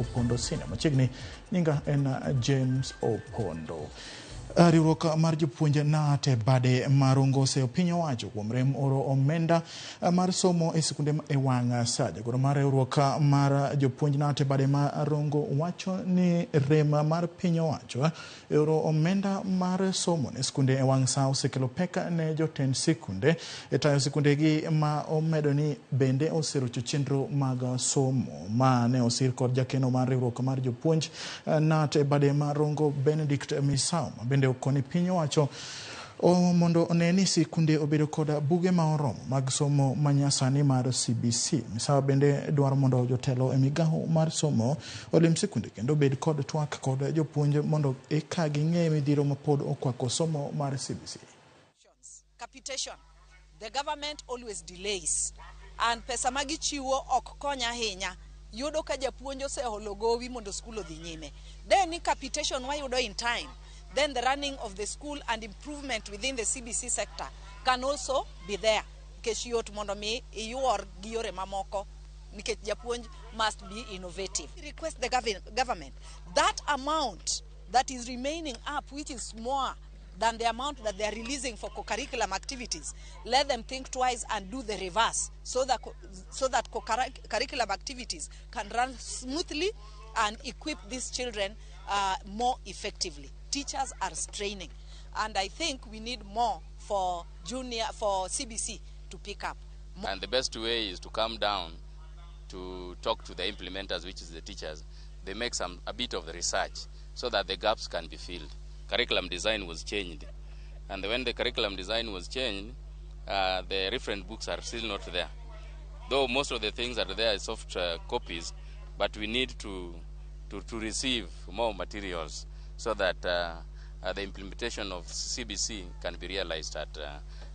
Opondo Senior. Machiegni nyinga en James Opondo. Riwruok mar jopuonj KNUT e bade mar Ongose piny owacho kuom rem oro omenda mar somo e sikunde e wang' sa. Jagoro mar riwruok mar jopuonj KNUT e bade mar Rongo wacho ni rem mar piny owacho e oro omenda mar somo ne sikunde e wang' sa osekelo pek ne jotend sikunde e tayo sikundegi, ma omedo ni bende oserocho chenro mag somo. Ma ne osir kod jakeno mar riwruok mar jopuonj KNUT e bade mar Rongo, Benedict Misau, ma bende okoni piny owacho mondo one ni sikunde obedo kod buge ma oromo mag somo manyasani mar CBC. Misawa bende dwaro mondo jotelo e migawo mar somo olim sikunde kendo obed kod twak kod jopuonj mondo eka ging'e midhiero mapod okwako somo mar CBC. Capitation. The government always delays. And pesa ma gichiwo ok kony ahinya. Yudo ka japuonj oseholo gowi mondo skul odhi nyime. Then ni capitation wayudo in time, then the running of the school and improvement within the CBC sector can also be there. Nikech yot mondo mi iyuor gi yore mamoko, nikech japuonj must be innovative. Request the government that amount that is remaining up, which is more than the amount that they are releasing for co-curriculum activities, let them think twice and do the reverse so that co-curriculum activities can run smoothly and equip these children more effectively. Teachers are straining, and I think we need more for junior, for CBC to pick up. And the best way is to come down to talk to the implementers, which is the teachers. They make some a bit of the research so that the gaps can be filled. Curriculum design was changed. And when the curriculum design was changed, the reference books are still not there. Though most of the things that are there are soft copies, but we need to receive more materials so that the implementation of CBC can be realized at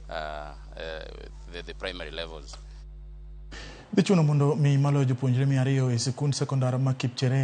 the primary levels. Dhi chuno mondo mi maloyo jopuonjre 200 e sikund sekondar ma Kipchere.